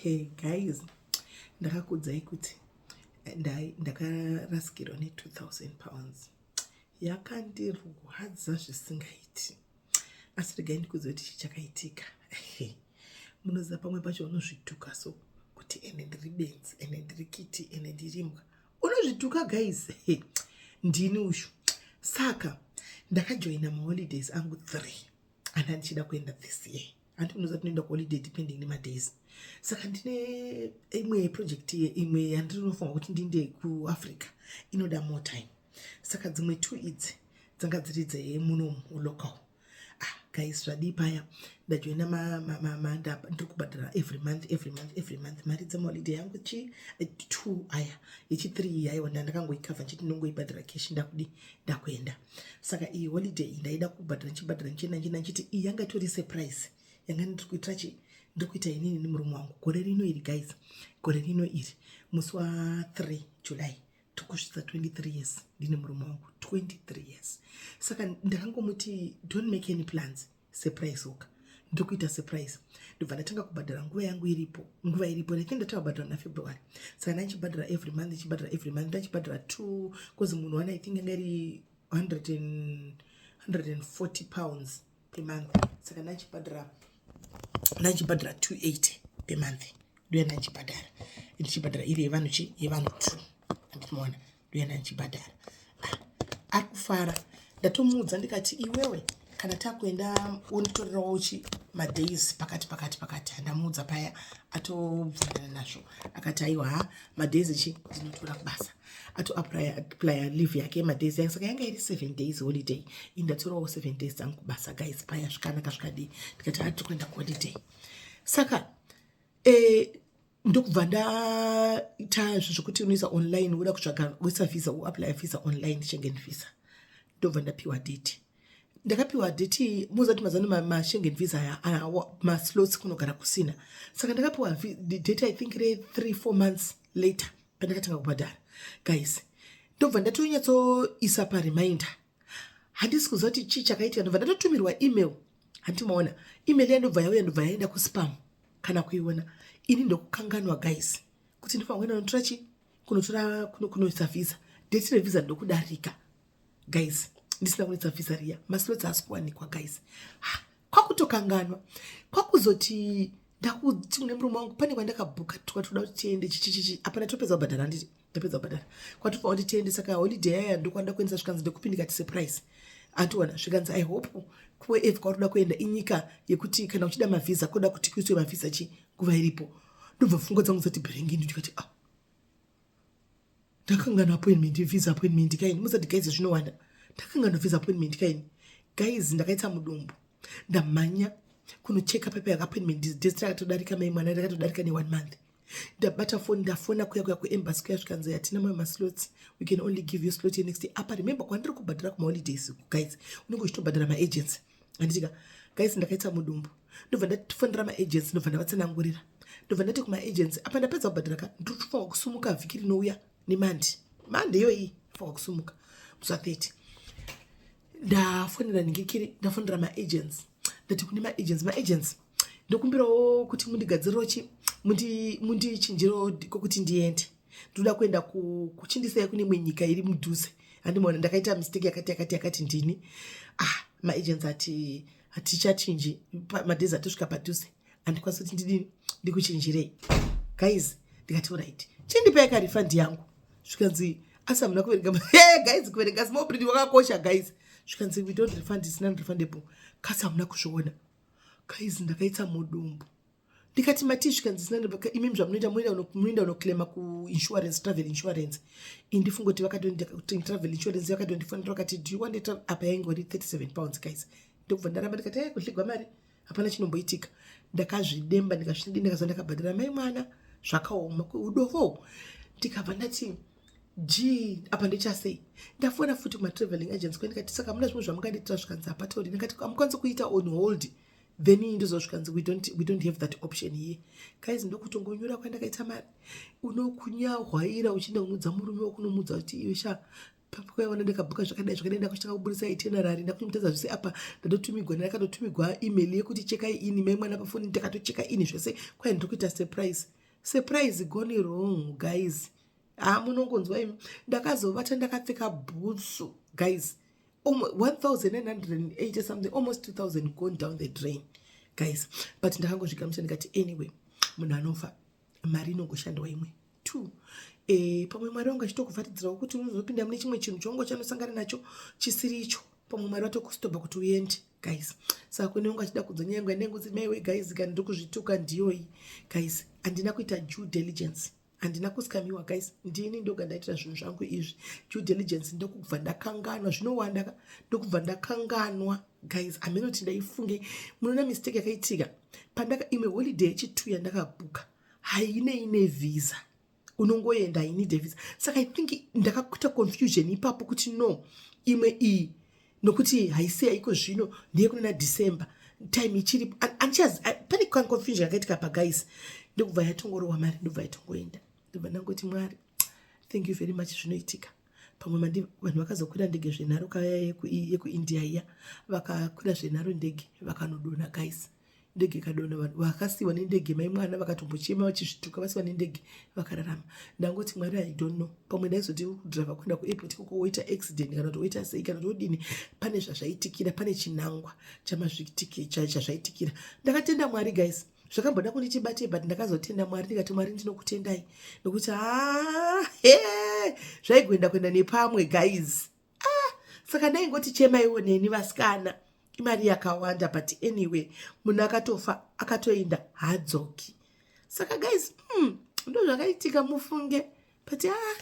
Hey guys, ndakakuudzai kuti ndakarasikirwa ne2000 pounds. Yakandirwadza zvisingaiti, asi regai ndikuudze kuti chii chakaitika. Munoziva, pamwe pacho unozvituka so kuti ende ndiri benzi, ende ndiri kiti, ende ndiri imbwa. Unozvituka, guys. Ndini uyu. Saka ndakajoina maholidays angu 3 anda ndichida kuenda this year. Handi unoziva tinoenda kuholiday depending nemadays. Saka ndine imwe project, imwe yandinofunga kuti ndinde kuAfrica, inoda more time. Saka dzimwe two idzi dzanga dziri dzemuno mulocal. Ah guys, zvadii paya, ndajoina, ndiri kubhadhara every month, every month, every month mari dzemaholiday yangu chi two aya. Yechi3 aiwa, ndandakangoicover nchiti ndinongoibhadhara cash ndakudi ndakuenda. Saka iyi holiday iyi ndaida kubhadhara, nchibhadhara, nchienda, nchienda, nchiti iyi yanga itori surprise yanga ndiri kuitira chi ndiri kuita inini nemurume wangu gore rino iri. Guys, gore rino iri musi wa3 July tokusvitsa 23 years ndine murume wangu, 23 years. Saka ndakangomuti, "Don't make any plans, surprise oka ndiri kuita surprise." Ndobva ndatanga kubhadhara nguva yangu iripo, nguva iripo. Ndati ndatanga kubhadhara naFebruary. Saka ndachibhadhara every month, ndichibhadhara every month, ndachibhadhara two, because munhu one, I think yanga iri £140 per month. Saka ndachibhadhara 280 per month. Ndoya ndachibhadhara, ndichibhadhara iri yevanhu chi yevanhu two, andinoona ndoya ndachibhadhara. Ah, ari kufara. Ndatomuudza ndikati, "Iwewe, kana takuenda wonditorerawo chi madays pakati pakati pakati." Handamuudza paya, atobvunana nazvo, akati, "Aiwa, ha, madays chi ndinotora kubasa." Atoapplya leave yake, madays yake. Saka yanga iri 7 days holiday, indatorawo 7 days dzangu kubasa. Guys, paya zvikanaka, zvikadii, ndikati hatiri kuenda kuholiday. Saka ndokubva ndaita zvo zvokuti unoisa online, uda kutsvaga, uisa visa, uapply visa online, Schengen visa. Ndobva ndapiwa date. Ndakapiwa date, muzati mazano maSchengen visa aya, maslots kunogara kusina. Saka ndakapiwa date, I think re3 4 months later pandakatanga kubhadhara. Guys, ndobva ndatonyatsoisa pareminder. Handisi kuziva kuti chii chakaitika. Ndobva ndatotumirwa email. Handimaona email yandobva yauya, ndobva yaenda kuspam kana kuiona. Ini ndokukanganwa, guys, kuti ndifanira kuenda kunotora chi kunotora kunoisa visa. Date revisa ndokudarika, guys, ndisina kunoisa visa riya. Maslots haasi kuwanikwa, guys. Kwakutokanganwa. Kwakuzoti ndakuti kune murume wangu, pane kwandakabhuka, twatoda kuti tiende chichichichi. Apana, topedza kubhadhara, handiti ndapedza kubhadhara, kwatofanira kuti tiende. Saka holiday yaya ndokwanda kuendesa. Zvikanzi ndekupi? Ndikati surprise. Andiona, zvikanzi, "I hope kuev kwauri kuenda inyika yekuti kana uchida mavhisa, kuda kuti kuiswe mavhisa chi nguva iripo." Ndobva pfungwa dzangu dzati bhiringini. Ndikati, "Ah, ndakangana appointment, visa appointment kaini." Musati, guys, zvinowanda. Ndakangana visa appointment kaini. Guys, ndakaita mudumbu. Ndamhanya kunocheka pepa yaappointment date rakatodarika, mai mwana, rakatodarika ne1 month. Ndabata foni, ndafona kuya kuya kuembassy kuya. Zvikanzi, "Hatina mamwe maslots, we can only give you slot yenext year." Apa remember, kwandiri kubhadhara kumaholidays, guys, unenge uchitobhadhara maagency, handitika? Guys, ndakaita mudumbu. Ndobva ndafonera maagency, ndobva ndavatsanangurira. Ndobva ndati kumaagency, apa ndapedza kubhadhara ka, ndiri kusumuka vhiki rinouya neMonday. Monday iyoyi fanwa kusumuka musi wa30. Ndafonera ningikiri, ndafonera maagents. Ndati kune maagents, "Maagents, ndokumbirawo kuti mundigadzirirewo chi mundichinjirewo kwokuti ndiende. Ndoda kuenda kuchindisai kune imwe nyika iri mudhuze. Handimaona ndakaita mistake yakati yakati yakati ndini." Ah, maagents ati, "Hatichachinji madays atosvika padhuze. Handikwanisi kuti ndidini, ndikuchinjirei." Guys, ndikati, "Alright, chindipai karefund yangu." Zvikanzi, "Asi hamuna kuverenga?" Hey, guys, kuverenga small print wakakosha, guys. Zvikanzi, "We don't refund, it's non refundable. Kasi hamuna kuzviona?" Guys, ndakaita mudumbu. Ndikati, "Mati?" Zvikanzi, "Imimi zvamunoita, munoenda unoclaima kuinsurance, travel insurance." Indifunga kuti vakati travel insurance vakatondifonera, vakati, "Do you want it?" Apa yaingori £37, guys. Ndokubva ndaramba. Ndikati, "Ai, kuhligwa mari hapana chinomboitika." Ndakazvidemba, ndikazvidii, ndakaza ndakabhadhara mai mwana. Zvakaoma, udovo. Ndikabva ndati g apa ndichasei. Ndafona futi kumatraveling agents kwendikati, "Saka hamuna zvimwe zvamungandiitira?" Zvikanzi, "Hapatori." Ndikati, "Hamukwanisi kuita on hold then?" Ndozosvikanzi, We don't have that option here." Guys, ndokutongonyura kwandakaita mari. Unokunyahwaira uchienda kunoudza murume wakunomudza kuti, "Iwe sha." Pakuyaona ndikabhuka zvakadai zvakadai, ndakuchitanga kuburisa itinerary, ndakuchimutadza zvese. Apa ndatotumigwa, ndakatotumigwa email yekuti check in mai mwana pafoni. Ndakatocheka in zvese. Kwai ndiri kuita surprise, surprise gone wrong, guys. Ha, munongonzwa imi, ndakazovata ndakapfeka bhutsu, guys. 1980 something, almost 2000 gone down the drain, guys. But ndakangozvigamuchira, ndikati anyway, munhu anofa, mari inongoshandwa imwe two. Pamwe Mwari wangu achitokuvharidzirawo kuti unozopinda mune chimwe chinhu chaungo chanosangana nacho chisiri icho. Pamwe Mwari vatokustopa kuti uende, guys. Saka kune wangu achida kudza nyaya yangu yandinguti, maiwe guys, kana ndiri kuzvituka ndiyoyi, guys. Handina kuita due diligence, handina kuscamiwa, guys. Ndini ndoga ndaitira zvinhu zvangu izvi due diligence, ndokubva ndakanganwa zvinowanda, ndokubva ndakanganwa, guys. Hamene kuti ndaifunge. Munoona mistake yakaitika pandaka imwe holiday yechi2 yandakabhuka hainei nevhisa, unongoenda, hainide visa. Saka I think ndakakuita confusion ipapo kuti no, imwe iyi nokuti haisi yaiko zvino, ndeyekunana December, time ichiripo. Pane confusion yakaitika pa, guys. Ndokubva yatongorowa mari, ndobva yatongoenda. Ndobva ndangoti, "Mwari, thank you very much." Zvinoitika. Pamwe vanhu vakazokwira ndege zvenharo kaya yekuIndia iya, vakakwira zvenharo ndege, vakanodonha, guys. Ndege ikadonha, vanhu vakasiyiwa nendege. Mai mwana vakatombochema vachizvituka, vasiyiwa nendege, vakararama. Ndangoti, "Mwari, I don't know." Pamwe ndaizoti kudhiraivha kuenda kuairport ikoko, woita accident, kana kuti woita sei, kana kuti wodini. Pane zvazvaitikira, pane chinangwa chazvaitikira. Ndakatenda Mwari, guys. Zvakamboda kunditi bate, but ndakazotenda Mwari. Ndikati, "Mwari, ndinokutendai," nokuti ha, zvaigoenda kuenda nepamwe, guys. Ah, saka ndaingoti chemaiwo neni, vasikana. Imari yakawanda, but anyway, munhu akatofa, akatoenda, haadzoki. Saka guys, ndo zvakaitika, mufunge. But ah,